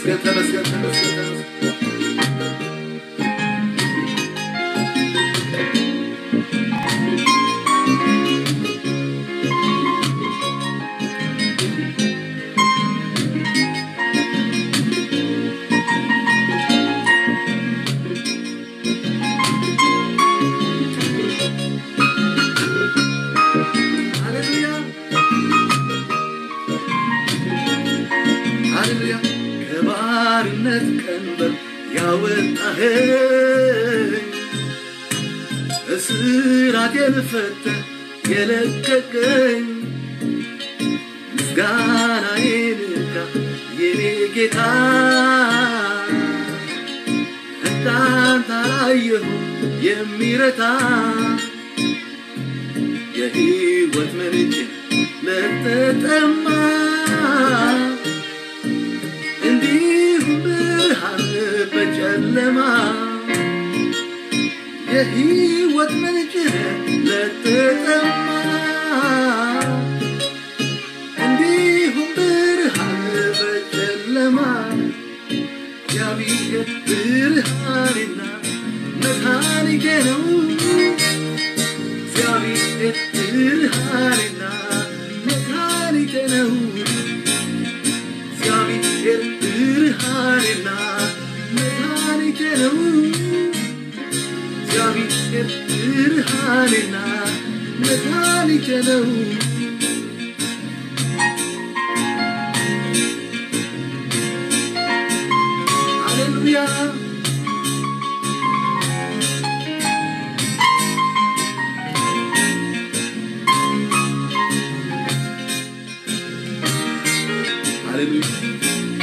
ተመስገን፣ ተመስገን፣ ተመስገን። ሃሌሉያ፣ ሃሌሉያ። ከባርነት ቀንበር ያወጣኸኝ፣ እስራት የልፈተ የለቀቀኝ፣ ምስጋናዬ ንካ የኔ ጌታ። እንዳንተ አላየሁ የሚረታ፣ የህይወት ምንጭ ለተጠማ፣ እንዲሁም ብርሃን በጨለማ። የህይወት ምንጭ ለተጠማ፣ እንዲሁም ብርሃን በጨለማ። እግዚአብሔር ብርሃኔና መድኃኒቴ ነው። እግዚአብሔር ብርሃኔና መድኃኒቴ ነው። እግዚአብሔር ብርሃኔና መድኃኒቴ ነው። እግዚአብሔር ብርሃኔና መድኃኒቴ ነው። ሃሌሉያ። ሃሌሉያ።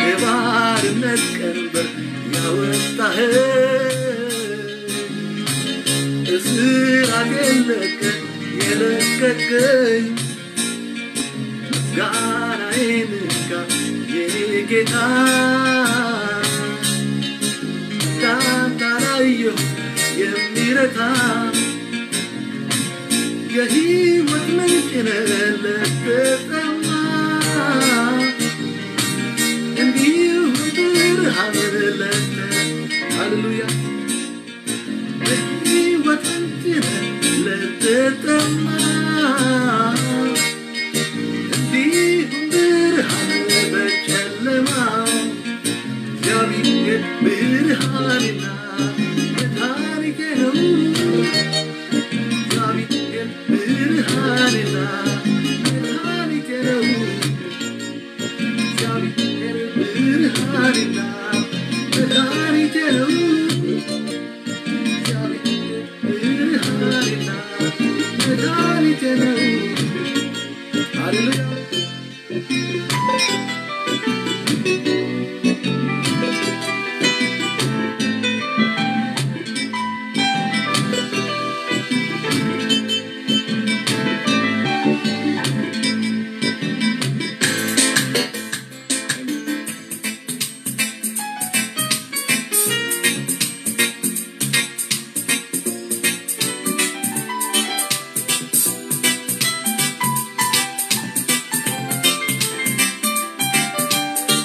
የባርነት ቀንበር ያወጣኸኝ፣ እስራት የለቀ የለቀቀኝ፣ ምስጋናዬ ንካ የኔ ጌታ። እንዳንተ አላየሁ የሚረታ፣ የህይወት ምንጭ ነህ ለተጠማ፣ እንዲሁም ብርሃን ለተ-፣ ሃሌሉያ። የህይወት ምንጭ ነህ ለተጠማ፣ እንዲሁም ብርሃን በጨለማ። እግዚአብሔር ብርሃኔና መድኃኒቴ ነው። እግዚአብሔር ብርሃኔና መድኃኒቴ ነው። እግዚአብሔር ብርሃኔና መድኃኒቴ ነው። እግዚአብሔር ብርሃኔና መድኃኒቴ ነው። ሃሌሉያ።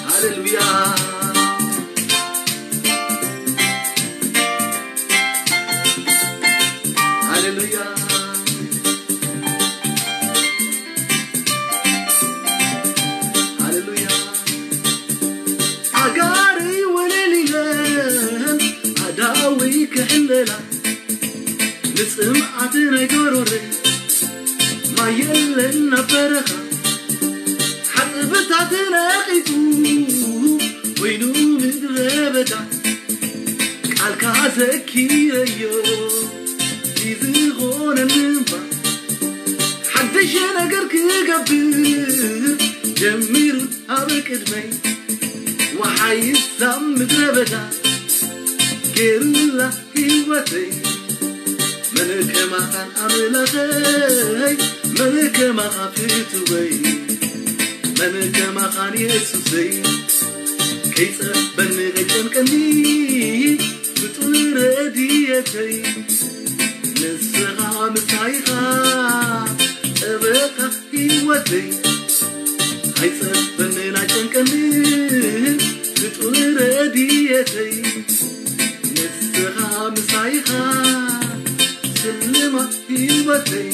ሃሌሉያ። ሃሌሉያ። ሃሌሉያ። ኣጋሪ ወለል ኢለን ኣዳዊ ክሕለላ፣ ንጽምኣት ናይ ጎሮረይ ማይ የለን ኣብ በረኻ፣ ሓጽብታት ነቒጹ ኮይኑ ምድረ በዳ፣ ቃልካ ዘኪረዮ ዝኾነኒ እምባ፣ ሓድሽ ነገር ክገብር ጀሚሩ ኣብ ቅድመይ፣ ወሓይዝ ኣብ ምድረ በዳ ገይሩላ ህይወተይ። መን ከማኻን ኣምላኸይ፣ መን ከማኻ ፍትወይ፣ መን ከማኻን የሱሰይ፣ ከይጸበኒ ከይጨንቀኒ ፍጡር ረድኤተይ፣ ንስኻ ምሳይኻ ጠበቃ ህይወተይ፣ ኣይጸበንን ኣይጨንቀንን ፍጡር ህይወተይ፣ ንስኻ ምሳይኻ ስልማት ህይወተይ።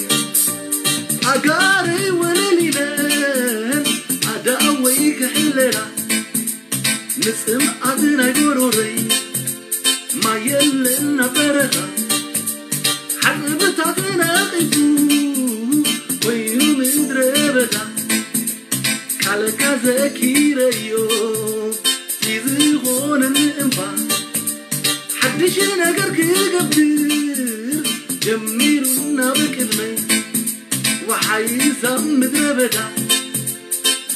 ኣጋረይ ወለል ኢለን ኣዳወይ ክሕለላ፣ ንጽምኣት ናይ ጎሮረይ ማይ የለን ኣብ በረኻ። ሓጽብታት ነቒፉ ኮይኑ ምድረ በዳ፣ ቃልካ ዘኪረዮ ዝኾነኒ እምባ። ሓድሽ ነገር ክገብር ጀሚሩ ናብ ቅድመይ፣ ወሓይዝ ኣብ ምድረ በዳ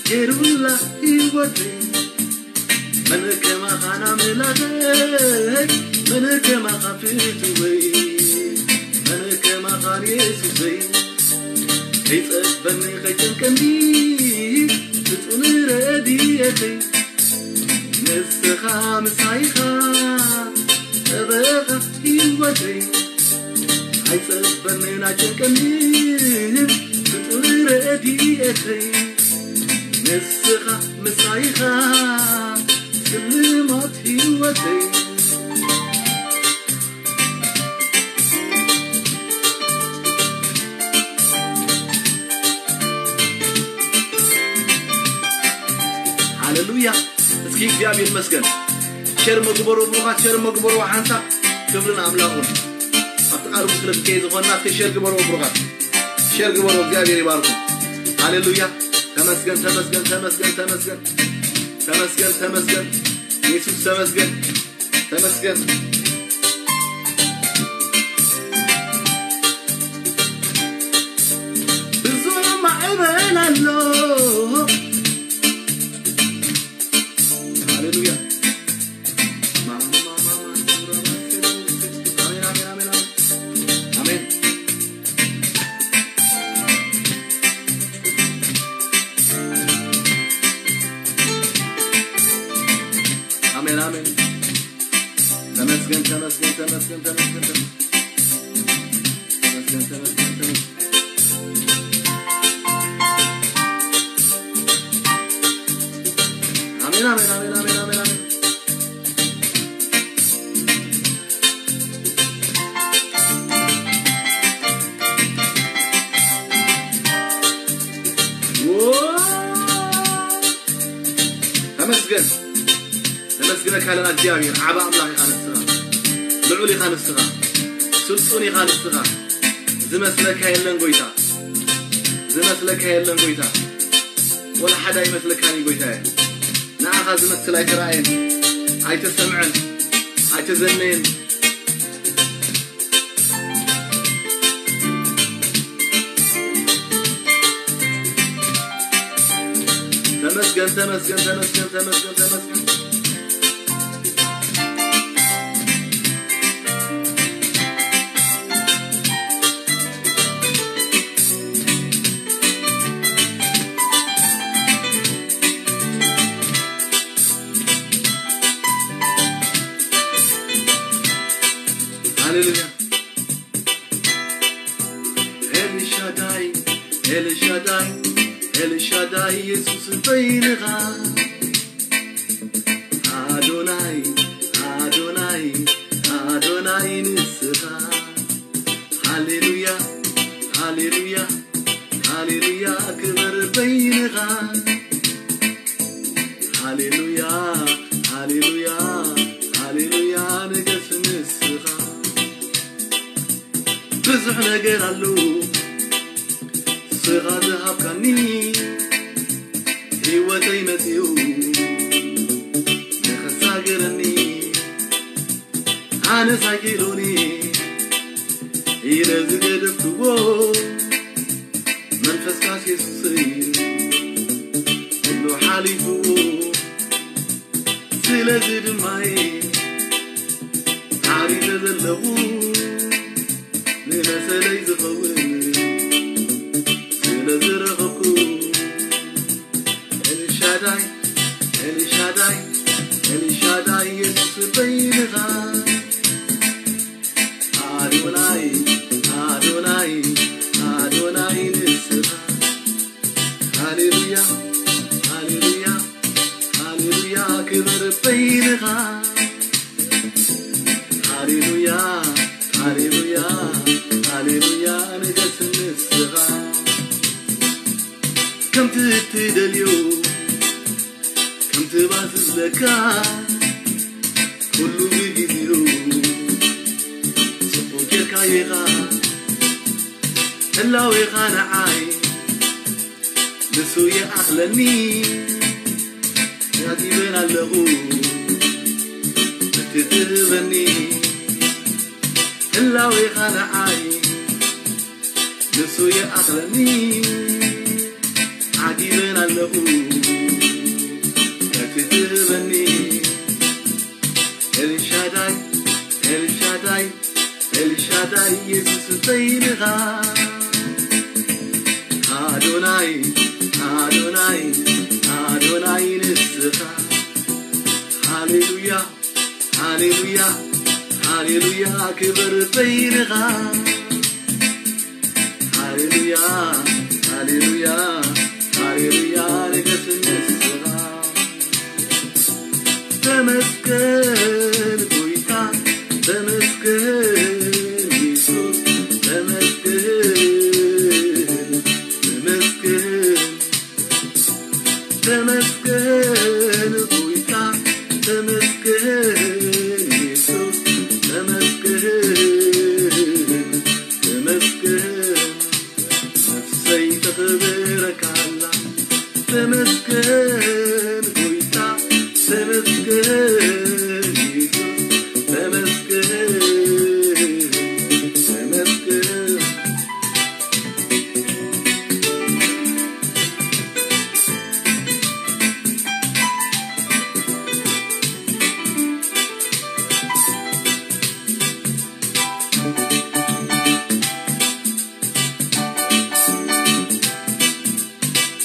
ገይሩላ ህይወተይ። መን ከማኻ ኣምላኸይ፣ መን ከማኻ ፍትወይ፣ መን ከማኻ የሱሰይ። ከይጸበኒ ከይጨንቀኒ ፍጹም ረድኤተይ፣ ንስኻ ምሳይኻ ጠበቓ ህይወተይ። ኣይጸበንን ኣይጨንቀንን ፍጡር ረድኤተይ፣ ንስኻ ምሳይኻ ስልማት ህይወተይ። ሃሌሉያ። እስኪ እግዚኣብሔር ይመስገን። ሸር መግበሩ ብሩኻት፣ ሸር መግበሩ ሓንሳብ ክብርን ኣምላኹን ኣብቲ ቃል ምስለ ብከይ ዝኾንና እስኪ ሸር ግበሩ ብሩኻት፣ ሸር ግበሩ። እግዚኣብሔር ይባርኩም። ሃሌሉያ። ተመስገን፣ ተመስገን፣ ተመስገን፣ ተመስገን፣ ተመስገን፣ ተመስገን። የሱስ ተመስገን፣ ተመስገን። ብዙ ማዕበል ኣሎ። ሃሌሉያ። አሜን፣ አሜን፣ አሜን፣ አሜን። አሜን። አሜን፣ አሜን። ተመስገን፣ ተመስገን፣ ተመስገን፣ ተመስገን፣ ተመስገን። ተመስገን፣ ተመስገን፣ ተመስገን። አሜን፣ አሜን፣ አሜን፣ አሜን፣ አሜን፣ አሜን። ተመስገን። ነመስግነካ ኣለና እግዚኣብሔር። ዓቢ ኣምላኽ ኢኻ ንስኻ። ልዑል ኢኻ ንስኻ። ስልጡን ኢኻ ንስኻ። ዝመስለካ የለን ጎይታ። ዝመስለካ የለን ጎይታ። ወላ ሓደ ኣይመስለካን እዩ ጎይታየ። ንዓኻ ዝመስል ኣይተራእየን፣ ኣይተሰምዐን፣ ኣይተዘነየን። ተመስገን፣ ተመስገን፣ ተመስገን፣ ተመስገን፣ ተመስገን። ሃሌሉያ። ኤልሻዳይ፣ ኤልሻዳይ፣ ኤልሻዳይ የሱስ በይንኻ። ኣዶናይ፣ ኣዶናይ፣ ኣዶናይ ንስኻ። ሃሌሉያ፣ ሃሌሉያ፣ ሃሌሉያ ክበር በይንኻ። ሃሌሉያ፣ ሃሌሉያ፣ ሃሌሉያ ንገስ ንስኻ። ብዙሕ ነገር ኣሎ ንስኻ ዝሃብካኒ፣ ህይወተይ መጺኡ ንኸሳግረኒ። ኣነስ ኣይክእሎን ኢለ ዝገደፍክዎ፣ መንፈስካስ የሱሰይ ኩሉ ሓሊፍዎ። ስለዚ ድማ ዓሪፈ ዘለኹ፣ ንመሰለይ ዝኸውን ስለ ዝረኸብኩ። ኤልሻዳይ፣ ኤልሻዳይ፣ ኤልሻዳይ የሱስ በይንኻ። ኣዶናይ፣ ኣዶናይ፣ ኣዶናይ ንስኻ። ሃሌሉያ፣ ሃሌሉያ፣ ሃሌሉያ ክብር በይንኻ። ሃሌሉያ፣ ሃሌሉያ፣ ሃሌሉያ፣ ንገስ ንስኻ። ከምቲ እትደልዮ፣ ከምቲ ባስለካ፣ ኩሉ ብግዜኡ ጽቡቕ ጌርካ ኢኻ። ህላዌኻ ንዓይ ንሱ ይኣኽለኒ። ያጊበን ኣለኹ እቲ ትህበኒ። ህላዌኻ ንዓይ ንሱ ይኣኽለኒ። ዓጊበን ኣለኹ እቲ ትህበኒ። ኤልሻዳይ፣ ኤልሻዳይ፣ ኤልሻዳይ፣ የሱስ እንተይልኻ። ኣዶናይ፣ ኣዶናይ፣ ኣዶናይ ንስኻ። ሃሌሉያ፣ ሃሌሉያ፣ ሃሌሉያ፣ ክብር በይንኻ። ሃሌሉያ፣ ሃሌሉያ፣ ሃሌሉያ፣ ንገስ ንስኻ። ተመስገን ጎይታ፣ ተመስገን የሱስ፣ ተመስገን፣ ተመስገን፣ ተመስገን ጎይታ፣ ተመስገን የሱስ፣ ተመስገን፣ ተመስገን። ነፍሰይ ተኽብረካ ኣላ። ተመስገን ጎይታ፣ ተመስገን የሱስ፣ ተመስገን፣ ተመስገን።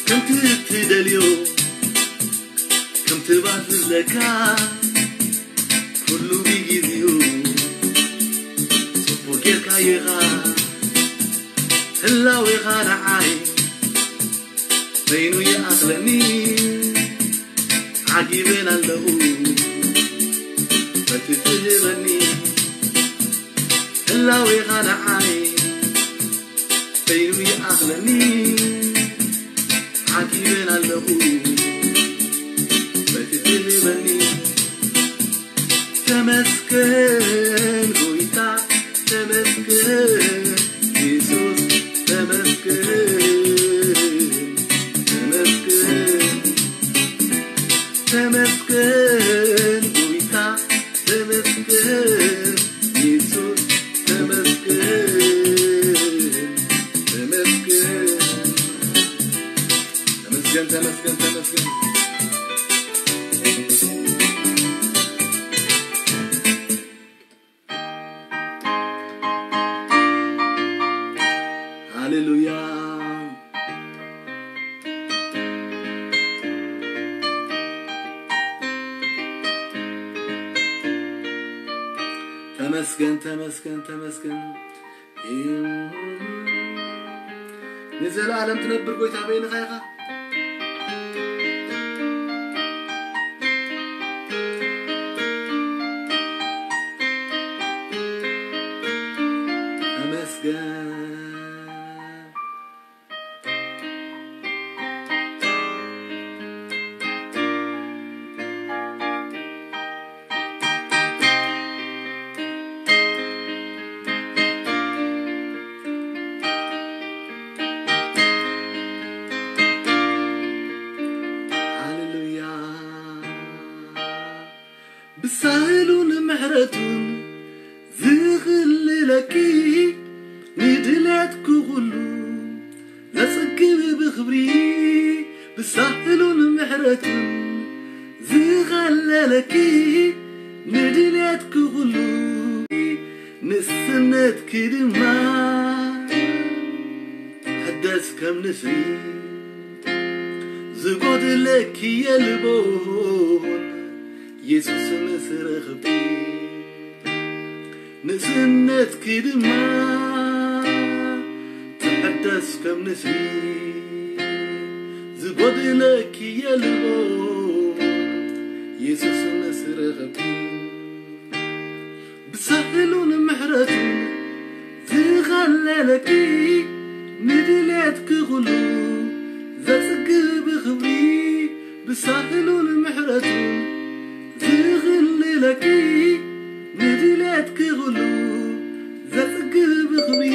ከምቲ እትደልዮ፣ ከምቲ ባስለካ፣ ኩሉ ብግዜኡ ጽቡቕ ጌርካ ኢኻ። ህላዌኻ ንዓይ በይኑ ይኣኽለኒ። ዓጊበን ኣለኹ በቲ ትህበኒ። ህላዌኻ ንዓይ በይኑ ይኣኽለኒ። ዓጊበን ኣለኹ በቲ ትህበኒ። ተመስገን ጎይታ፣ ተመስገን የሱስ፣ ተመስገን፣ ተመስገን፣ ተመስገን ጎይታ፣ ተመስገን የሱስ፣ ተመስገን፣ ተመስገን፣ ተመስገን፣ ተመስገን፣ ተመስገን። ሃሌሉያ። ተመስገን፣ ተመስገን፣ ተመስገን። ንዘለኣለም ትነብር ጎይታ በይንኻ ኢኻ። ተመስገን። ሃሌሉያ። ብሳህሉን ምሕረቱን ዝኽልለኪ፣ ንድልየትኪ ኩሉ ዘጽግብ ብኽብሪ። ብሳህሉን ምሕረቱን ዝኸለለኪ፣ ንድልየትኪ ኩሉ ንእስነትኪ ድማ ሕደስ ከም ንስሪ። ዝጎድለኪ የልቦን፣ የሱስ ምስ ረኽብኪ። ንእስነትኪ ድማ ትሕደስ ከም ንስሪ። ዝጎድለኪ የልቦን፣ የሱስ ምስ ረኽብኪ። ሳህሉን ምሕረቱን ዝኸለለኪ፣ ንድሌትኪ ኩሉ ዘጽግብ ክብሪ፣ ብሳህሉን ምሕረቱን ዝኽልለኪ፣ ንድሌትኪ ኩሉ ዘጽግብ ክብሪ፣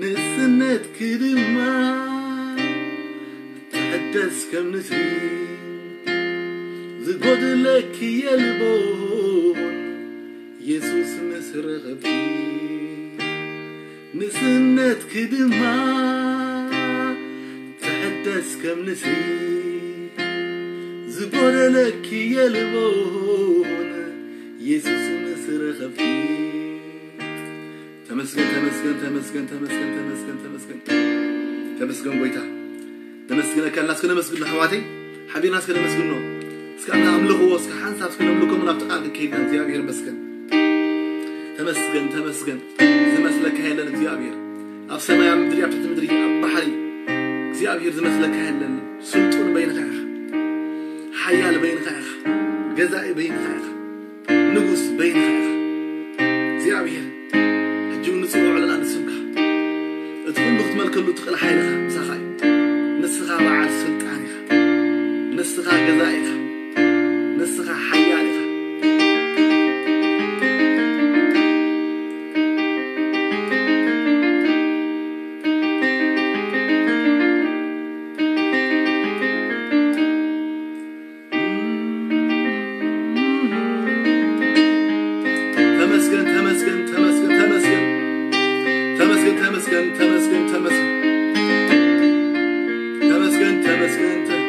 ንእስነትኪ ድማ ትሕደስ ከም ንስሪ፣ ዝጎድለኪ የልቦን፣ የሱስ ምስ ረኸብኪ፣ ንእስነትኪ ድማ ትሕደስ ከም ንስሪ፣ ዝጎደለኪ የልቦን፣ የሱስ ምስ ረኸብኪ። ተመስገን፣ ተመስገን፣ ተመስገን፣ ተመስገን፣ ተመስገን፣ ተመስገን። ተመስገን ጎይታ። ነመስግነካ፣ እና እስከ ነመስግኖ ኣሕዋተይ፣ ሓቢርና እስከ ነመስግኖ። እስከ ኣምልኽዎ፣ እስከ ሓንሳብ እስከ ነምልኮ፣ ናብቲ ቃል ክንከይድና። እግዚኣብሔር ይመስገን። ተመስገን፣ ተመስገን። ዝመስለካ የለን እግዚኣብሔር። ኣብ ሰማይ፣ ኣብ ምድሪ፣ ኣብ ትሕቲ ምድሪ፣ ኣብ ባሕሪ እግዚኣብሔር ዝመስለካ የለን። ስልጡን በይንኻ ኢኻ። ሓያል በይንኻ ኢኻ። ገዛኢ በይንኻ ኢኻ። ንጉስ በይንኻ ኢኻ እግዚኣብሔር። ሕጂ እውን ንጽውዖ ኣለና ንስምካ። እቲ ኩሉ ክትመልከሉ ትኽእል ሓይልኻ ምሳኻ እዩ። ንስኻ በዓል ስልጣን ኢኻ። ንስኻ ገዛኢ ኢኻ። ንስኻ ሓያል ኢኻ። ተመስገን፣ ተመስገን፣ ተመስገን፣ ተመስገን። ተመስገን፣ ተመስገን፣ ተመስገን፣ ተመስገን። ተመስገን፣ ተመስገን፣ ተ-፣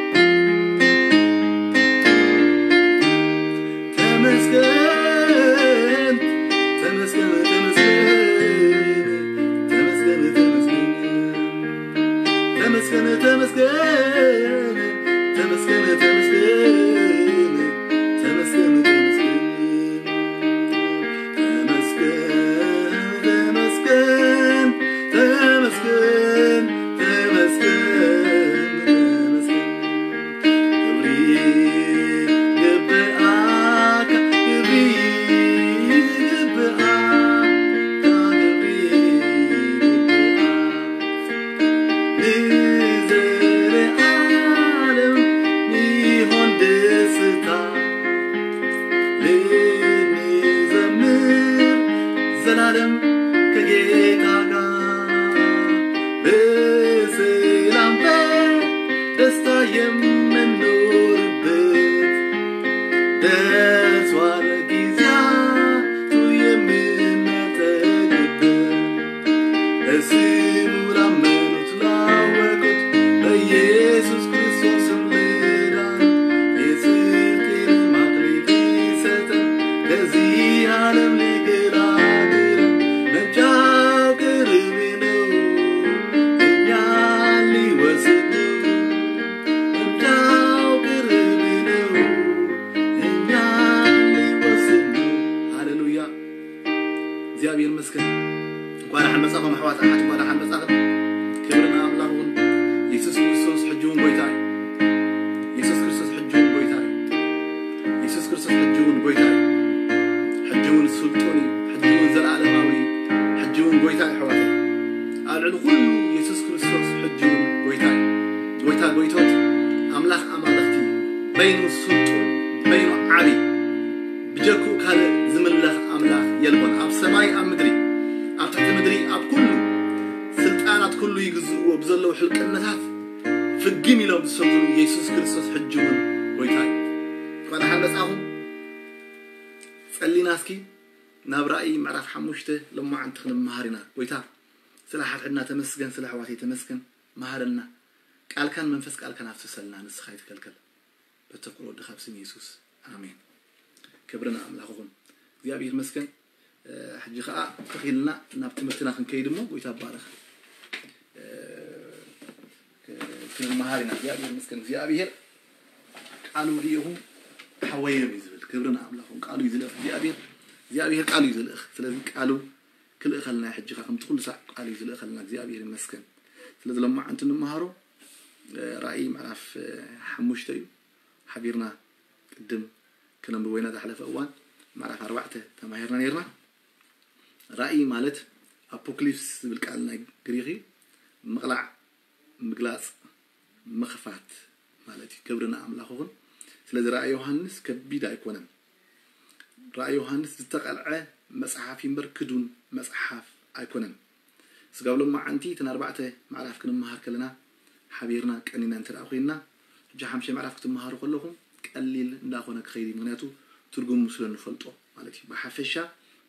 ተመስገን፣ ተመስገን፣ ተመስገን። ተመስገን፣ ተመስገን። ተመስገን፣ ተመስገን፣ ተመስገን፣ ተመስገን፣ ተመስገን፣ ተመስገን፣ ተመስገን፣ ተመስገን፣ ተመስገን፣ ተመስገን። ክብሪ ይግብኣካ፣ ክብሪ ይግብኣካ፣ ክብሪ ይግብኣካ። ንዘለዓለም ይሆን ደስታ፣ ልንዘምር ዘላለም ከጌታ ጋር፣ በሰላም በደስታ የምንኖርበት፣ ደርሷል ጊዜያቱ የምናጠግበት። በስሙ ላመኑት ላወቁት በኢየሱስ ክርስቶስ ስም ልዳን። የጽድቅን አክሊል ሊሰጠን ከዚህ ዓለም ሊገላግለን መምጫው ቅርብ ነው፣ እኛን ሊወስድ ነው። መምጫው ቅርብ ነው፣ እኛን ሊወስድ ነው። ሃሌሉያ። እግዚኣብሔር ይመስገን። እንኳን ደሓን መጻኹም ኣሕዋት ኣሓት፣ እንኳን ደሓን መጻኹም። ክብሪ ንኣምላኽ ይኹን። የሱስ ክርስቶስ ሕጂ እውን ጎይታ እዩ። የሱስ ክርስቶስ ሕጂ እውን ጎይታ እዩ። የሱስ ክርስቶስ ሕጂ እውን ጎይታ እዩ። ሕጂ እውን ስልጡን እዩ። ሕጂ እውን ዘለኣለማዊ እዩ። ሕጂ እውን ጎይታ እዩ ኣሕዋተይ። ኣብ ልዕሊ ኩሉ የሱስ ክርስቶስ ሕጂ እውን ጎይታ እዩ። ጎይታ ጎይቶት፣ ኣምላኽ ኣማልኽቲ፣ በይኑ ስልጡን፣ በይኑ ዓቢ። ብጀክኡ ካልእ ዝምለኽ ኣምላኽ የልቦን። ኣብ ሰማይ፣ ኣብ ምድሪ፣ ኣብ ትሕቲ ምድሪ፣ ኣብ ኩሉ ስልጣናት ኩሉ ይግዝእዎ ብዘለዉ ሕልቅነታት ፍግም ኢሎም ዝሰግዱ የሱስ ክርስቶስ ሕጂ እውን ጎይታ እዩ። እንኳን ደሓን መጻኹም። ጸሊና እስኪ ናብ ራእይ ምዕራፍ ሓሙሽተ ሎማዓንቲ ክንመሃር ኢና። ጎይታ ስለ ሓድሕድና ተመስገን፣ ስለ ኣሕዋተይ ተመስገን። መሃረልና። ቃልካን መንፈስ ቃልካን ኣፍስሰልና፣ ንስኻ ይትከልከል። በተፍቅሮ ወድኻ ኣብ ስም የሱስ። ኣሜን። ክብሪ ንኣምላኽ ይኹን። እግዚኣብሔር ይመስገን። እ፣ ሕጂ ኸኣ ትኽ ኢልና ናብ ትምህርትና ክንከይድ እሞ፣ ጎይታ ይባረኽ። እ፣ ክ-፣ ክንመሃር ኢና። እግዚኣብሔር ይመስገን። እግዚኣብሔር ቃሉ ርኢኹም ሓወዮም እዩ ዝብል። ክብሪ ንኣምላኽ ይኹን። ቃሉ እዩ ዝልእኽ እግዚኣብሔር። እግዚኣብሔር ቃሉ እዩ ዝልእኽ። ስለዚ ቃሉ ክልእኸልና እዩ። ሕጂ ኸኣ ከምቲ ኩሉ ሳዕ ቃሉ እዩ ዝልእኸልና። እግዚኣብሔር ይመስገን። ስለዚ ሎማዓንቲ እንመሃሮ፣ እ፣ ራእይ ምዕራፍ፣ እ፣ ሓሙሽተ እዩ። ሓቢርና ቅድም ክነንብቦ ኢና ዝሓለፈ እዋን። ምዕራፍ ኣርባዕተ ተማሂርና ነርና። ራእይ ማለት ኣፖክሊፕስ ዝብል ቃል ናይ ግሪክ እዩ። ምቕላዕ፣ ምግላጽ፣ ምኽፋት ማለት እዩ። ክብሪ ንኣምላኽ ይኹን። ስለዚ ራእይ ዮሃንስ ከቢድ ኣይኮነን። ራእይ ዮሃንስ ዝተቐልዐ መጽሓፍ እምበር ክዱን መጽሓፍ ኣይኮነን። ስጋብ ሎማዓንቲ እተን ኣርባዕተ ምዕራፍ ክንመሃር ከለና ሓቢርና ቀኒና እንተ ደኣ ኮይንና፣ ሕጂ ሓምሻይ ምዕራፍ ክትመሃሩ ከለኹም ቀሊል እንዳኾነ ክኸይድ እዩ። ምክንያቱ ትርጉሙ ስለ ንፈልጦ ማለት እዩ። ብሓፈሻ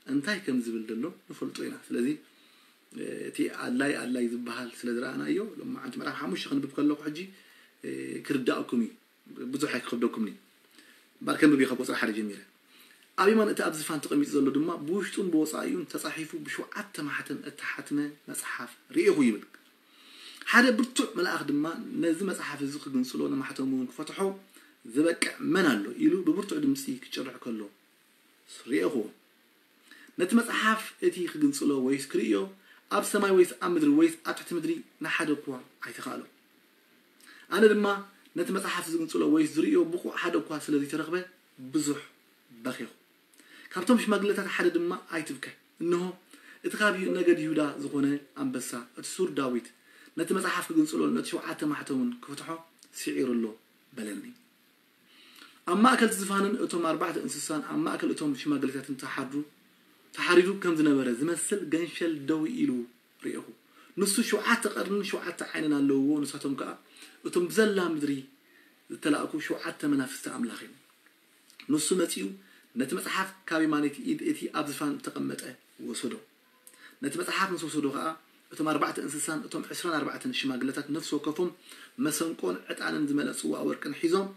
እንታይ ከም ዝብል ዘሎ ንፈልጦ ኢና። ስለዚ እቲ ኣድላይ ኣድላይ ዝበሃል ስለ ዝረኣናዮ፣ ሎማዓንቲ ምዕራፍ ሓሙሽተ ክንብብ ከለኹ ሕጂ ክርዳእኩም እዩ። ብዙሕ ኣይክኸብደኩምኒ። እምበር ከንብብ እየ ካብ ቁፅሪ ሓደ ጀሚረ። ኣብ የማን እቲ ኣብ ዝፋን ተቐሚጡ ዘሎ ድማ ብውሽጡን ብወፃኢኡን ተፃሒፉ ብሸውዓተ ማሕተም እተሓትመ መፅሓፍ ርኢኹ ይብል። ሓደ ብርቱዕ መልኣኽ ድማ ነዚ መፅሓፍ እዚ ክግንፅሎ ንማሕተሙ እውን ክፈትሖ ዝበቅዕ መን ኣሎ ኢሉ ብብርቱዕ ድምፂ ክጭርሕ ከሎ ርኢኹዎ። ነቲ መጽሓፍ እቲ ክግንጽሎ ወይስ ክርእዮ ኣብ ሰማይ ወይስ ኣብ ምድሪ ወይስ ኣብ ትሕቲ ምድሪ ንሓደ እኳ ኣይተኻእሎ። ኣነ ድማ ነቲ መጽሓፍ ዝግንጽሎ ወይስ ዝርእዮ ብቑዕ ሓደ እኳ ስለ ዘይተረኽበ ብዙሕ በኺኹ። ካብቶም ሽማግለታት ሓደ ድማ ኣይትብከ፣ እንሆ እቲ ካብ ነገድ ይሁዳ ዝኾነ ኣንበሳ እቲ ሱር ዳዊት ነቲ መጽሓፍ ክግንጽሎን ነቲ ሸውዓተ ማሕተሙን ክፍትሖ ስዒሩ ኣሎ በለኒ። ኣብ ማእከል እቲ ዝፋንን እቶም ኣርባዕተ እንስሳን ኣብ ማእከል እቶም ሽማግለታትን ተሓርዱ ተሓሪዱ ከም ዝነበረ ዝመስል ገንሸል ደው ኢሉ ርኢኹ። ንሱ ሸውዓተ ቀርንን ሸውዓተ ዓይንን ኣለውዎ። ንሳቶም ከኣ እቶም ብዘላ ምድሪ ዝተላእኩ ሸውዓተ መናፍስቲ ኣምላኽ እዮም። ንሱ መጺኡ ነቲ መጽሓፍ ካብ የማነይቲ ኢድ እቲ ኣብ ዝፋን እተቐመጠ ወሰዶ። ነቲ መጽሓፍ ምስ ወሰዶ ኸኣ እቶም ኣርባዕተ እንስሳን እቶም ዕስራን ኣርባዕተን ሽማግለታት ነፍሲ ወከፎም መሰንቆን ዕጣንን ዝመልአ ጽዋእ ወርቅን ሒዞም፣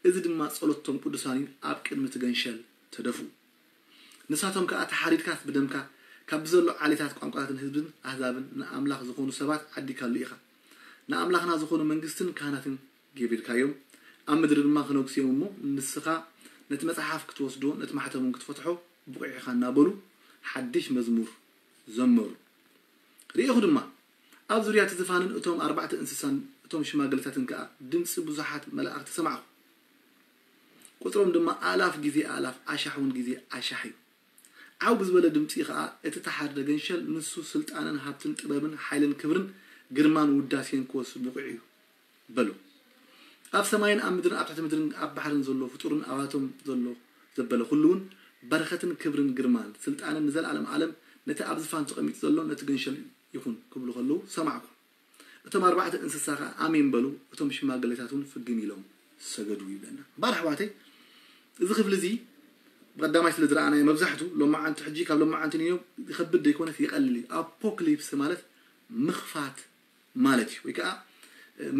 እዚ ድማ ጸሎት እቶም ቅዱሳን እዩ፣ ኣብ ቅድሚ እቲ ገንሸል ተደፍኡ። ንሳቶም ከኣ ተሓሪድካስ ብደምካ ካብ ብዘሎ ዓሌታት ቋንቋታትን ህዝብን ኣህዛብን ንኣምላኽ ዝኾኑ ሰባት ዓዲካሉ ኢኻ። ንኣምላኽና ዝኾኑ መንግስትን ካህናትን ገቢርካዮም፣ ኣብ ምድሪ ድማ ክነግሱ እዮም እሞ ንስኻ ነቲ መጽሓፍ ክትወስዶ ነቲ ማሕተም እውን ክትፈትሖ ብቑዕ ኢኻ እናበሉ ሓድሽ መዝሙር ዘመሩ። ርኢኹ ድማ ኣብ ዙርያ እቲ ዝፋንን እቶም ኣርባዕተ እንስሳን እቶም ሽማግለታትን ከኣ ድምጺ ብዙሓት መላእኽቲ ሰማዕኹ። ቁጽሮም ድማ ኣእላፍ ግዜ ኣእላፍ ኣሻሕ እውን ግዜ ኣሻሕ እዩ። ዓው ብዝበለ ድምጺ ኸኣ እቲ ተሓርደ ገንሸል ንሱ ስልጣንን ሃብትን ጥበብን ሓይልን ክብርን ግርማን ውዳሴን ክወስድ ብቑዕ እዩ በሉ። ኣብ ሰማይን ኣብ ምድርን ኣብ ትሕቲ ምድርን ኣብ ባሕርን ዘሎ ፍጡርን ኣብኣቶም ዘሎ ዘበለ ኩሉ እውን በረኸትን ክብርን ግርማን ስልጣንን ንዘለኣለም ዓለም ነቲ ኣብ ዝፋን ተቐሚጡ ዘሎ ነቲ ገንሸል ይኹን ክብሉ ከለዉ ሰማዕኩ። እቶም ኣርባዕተ እንስሳ ኸኣ ኣሜን በሉ፣ እቶም ሽማግሌታት እውን ፍግም ኢሎም ሰገዱ ይብለና። እምበኣር ኣሕዋተይ፣ እዚ ክፍሊ እዚ ብቐዳማይ ስለ ዝረኣናዮ መብዛሕቱ ሎማዓንቲ ሕጂ ካብ ሎማዓንቲ ንዮ ይኸብድ ዘይኮነስ ይቐልል እዩ። ኣፖክሊፕስ ማለት ምኽፋት ማለት እዩ፣ ወይ ከዓ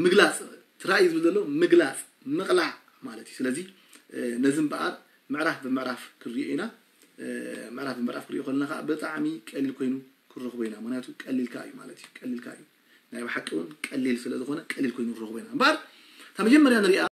ምግላፅ፣ እቲ ራእይ ዝብል ዘሎ ምግላፅ፣ ምቕላዕ ማለት እዩ። ስለዚ ነዚ እምበኣር ምዕራፍ ብምዕራፍ ክንሪኦ ኢና። ምዕራፍ ብምዕራፍ ክሪኦ ከለና ከዓ ብጣዕሚ ቀሊል ኮይኑ ክንረኽቦ ኢና። ምክንያቱ ቀሊልካ እዩ ማለት እዩ። ቀሊልካ እዩ። ናይ ብሓቂ እውን ቀሊል ስለ ዝኾነ ቀሊል ኮይኑ ንረኽቦ ኢና። እምበኣር እታ መጀመርያ ንሪኣ